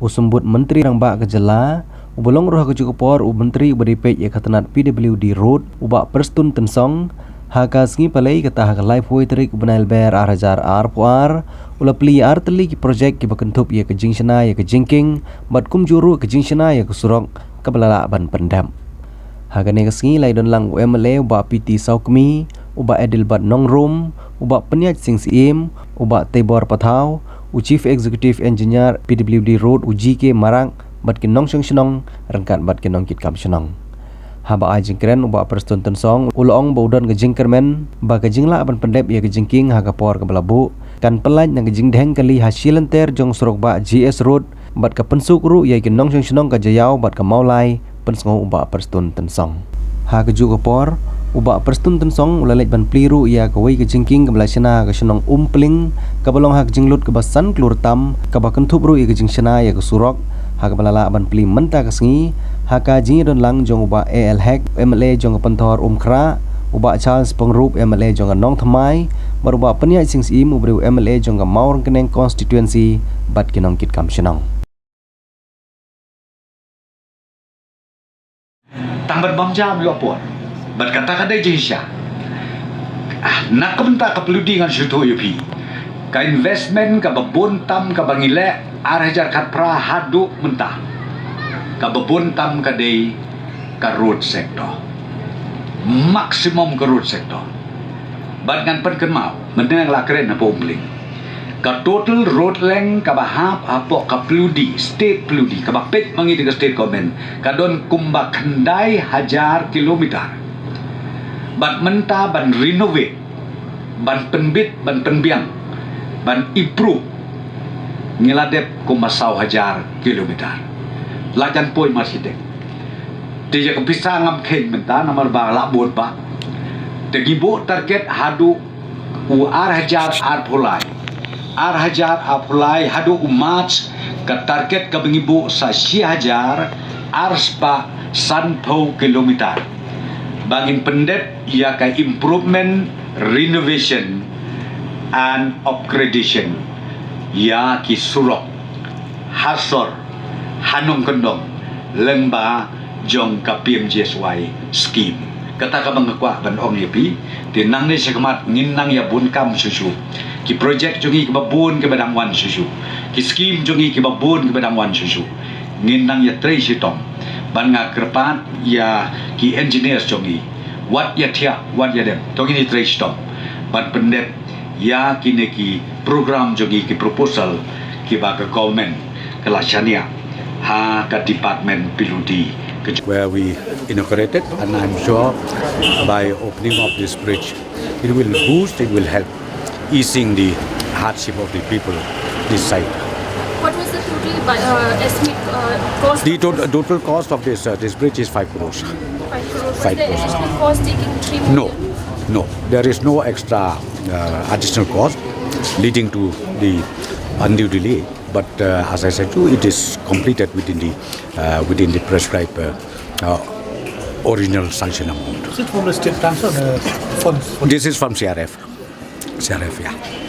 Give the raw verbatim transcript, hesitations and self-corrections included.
U Symbud Myntri Rangbah ka jylla, uba long ruh ha kajuh ka por u Myntri uba dei peit ïa ka tnat P W D Road, u Bah Prestone Tynsong, ha ka sngi Palei kata ha ka laiphew tarik u bnai Lber ar hajar arphew ar, u la plie ar tylli ki projek kiba kynthup ïa ka jingshna ïa ka jingkieng, bad kumjuh ruh ka jingshna ïa ka surok, kaba la lah ban pyndep. Ha kane ka sngi la ïadon lang u M L A u Bah P T Sawkmie, u Bah Adelbert Nongrum, u Bah Pynïaid Sing Syiem, u Bah Teibor Pathaw, u Chief Executive Engineer P W D Road u G K Marak, bad ki nongshong shnong, ryngkat bad ki nongkitkam shnong. Haba ai jingkren u Bah Prestone Tynsong, u la ong ba u don ka jingkyrmen, ba ka jinglah ban pyndep ïa ka jingkieng ha ka por kaba la buh, kan pyllait na ka jingdheng kali ha shilynter jong surok bah G S Road, bad ka pynsuk ruh ïa ki nongshong shnong ka Jaïaw bad ka Mawlai, pynsngew u Bah Prestone Tynsong. Ha kajuh ka por, u Bah Prestone Tynsong u la leit ban plie ruh ïa kawei ka jingkieng kaba la shna ha ka shnong Umpling, kaba long ha ka jinglut kaba san klur tam, kaba kynthup ruh ïa ka jingshna ïa ka surok, ha kaba la lah ban plie mynta ka sngi, ha ka jingïadon lang jong u Bah A L Hek, M L A jong ka Pynthor Umkhrah, u Bah Charles Pyngrope, M L A jong ka Nongthymmai, bad u Bah Pynïaid Sing Syiem, u briew M L A jong ka Mawryngkneng Constituency, bad ki nongkitkam shnong. Tang ban bam jam ïa por. Bad kata ka dei jingshisha. Ah, na ka bynta ka Ploody ngan shu ïathuh ïa phi. Ka investment kaba bun tam kaba ngi leh ar hajar khatphra haduh mynta. Kaba bun tam ka dei ka road sector. Maximum ka road sector. Bad ngan pynkynmaw, mynta nga la kren hapoh Umpling. Ka total road length kaba hap hapoh ka Ploody, state Ploody, kaba peit ma ngi da ka state government, ka don kumba khyndai hajar kilometer. Bad mynta ban renovate, ban pynbit, ban pynbiang, ban improve, ngi la dep kumba saw hajar kilometer. La jan poi mar shi dep. Te ïa ka pisa ngam kheiñ mynta namar ba la bud ba. Te ngi buh target haduh u ar hajar arphew lai. Ar hajar arphew lai haduh u March ka target kaba ngi buh sa shi hajar arspah sanphew kilometer. Ba ngin pyndep ïa ka improvement, renovation and upgradation ïa ki surok ha sor, ha nongkyndong, lyngba jong ka P M G S Y scheme. Kata kaba nga kwah ban ong ïa phi, te nangne shakhmat ngin nang ïa bun kam shuh shuh. Ki project jong ngi kiba bun kiba dang wan shuh shuh. Ki scheme jong ngi kiba bun kiba dang wan shuh shuh. Ngin nang ïa trei shitom. Ban nga kyrpad ïa ki engineers jong ngi. Wat ïa thiah, wat ïa dem. To ngin ïa trei shitom. Ban pyndep ïa kine ki program jong ngi, ki proposal kiba ka government ka la shaniah ha ka department P W D ka jong, where we inaugurated, and I'm sure by opening of this bridge, it will boost, it will help easing the hardship of the people this side. What was the total bu-, uh, estimate, uh, cost The of tot-, this? Total cost of this, uh, this bridge is five crores. Five crores. Five crores. Was there additional cost taking three million? No, no. There is no extra, uh, additional cost leading to the undue delay. But, uh, as I said to you, it is completed within the, uh, within the prescribed, uh, uh, original sanction amount. Is it from the state funds or the funds? This is from C R F. C R F, yeah.